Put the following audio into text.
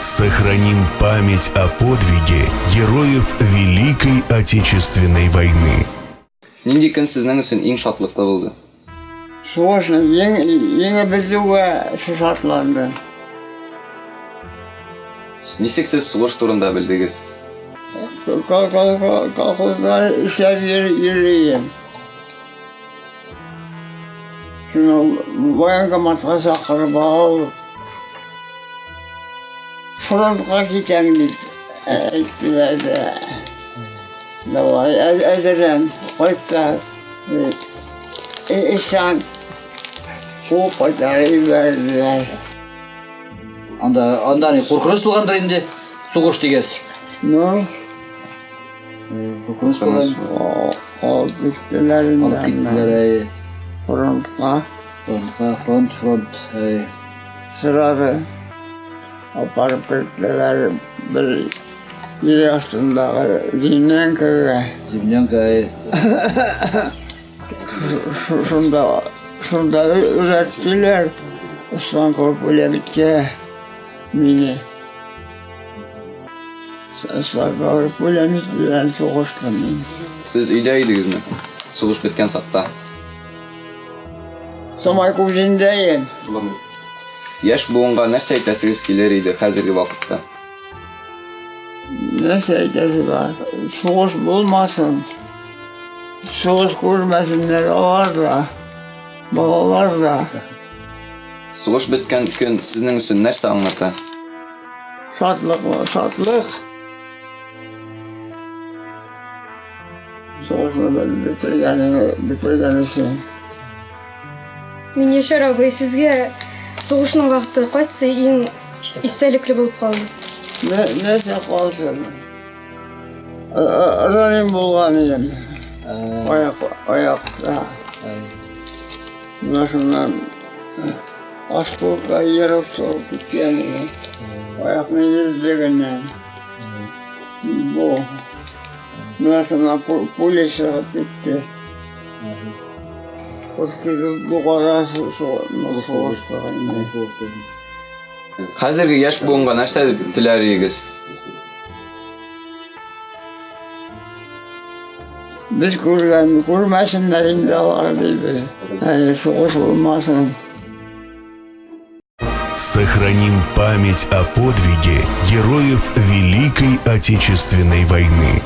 Сохраним память о подвиге героев Великой Отечественной войны. Нинди көн сезнең өчен иң шатлыклы булды? Сугышны җиңеп бетүгә шатландым. Ничек сез сугыш турында белдегез? Колхозда эшләп йөрим. Шуны военкоматка чакырып алып, фронтка китәм дип әйттеләр дә. Давай, әзерлән, кайт та. Эштән куып кайтарып җибәрделәр. Анда, анда ни куркыныч булгандыр инде, сугыш дигәч. Ну, Куркыныч булган. Алып киттеләр инде. Алып киттеләр, әй. Фронтка. Фронтка, фронт, фронт, әй. Сразу апарып керттеләр бер җир астындагы землянкага. Землянка, әй. Шунда, шунда өйрәттеләр. Станковый пулеметка мине. Станковый пулемет белән сугыштым мин. Сез өйдә идегезме? Сугыш беткән сакта. Самай күзендә идем. Яшь буынга нәрсә әйтәсегез килер иде хәзерге вакытта? Нәрсә әйтәсе бар? Сугыш булмасын. Сугыш күрмәсеннәр алар да, балалар да. Сугыш беткән көн сезнең өчен нәрсә аңлата? Шатлык, шатлык. Сугышны бетергәне, бетергән өчен. Миняшәр абый, сезгә сугышның вакыты кайсы иң истәлекле булып калды? Нәрсә калсын? Ранен булган идем. Аяк, аякта. Менә шуннан осколка ерып салып киткән иде. Аякны йөзлегеннән. Бу. Менә шуннан пуля чыгып китте. Хәзерге яшь буынга нәрсә теләр идегез? Без күргән, күрмәсеннәр инде алар дибез. Әй, сугыш булмасын. Сохраним память о подвиге героев Великой Отечественной войны.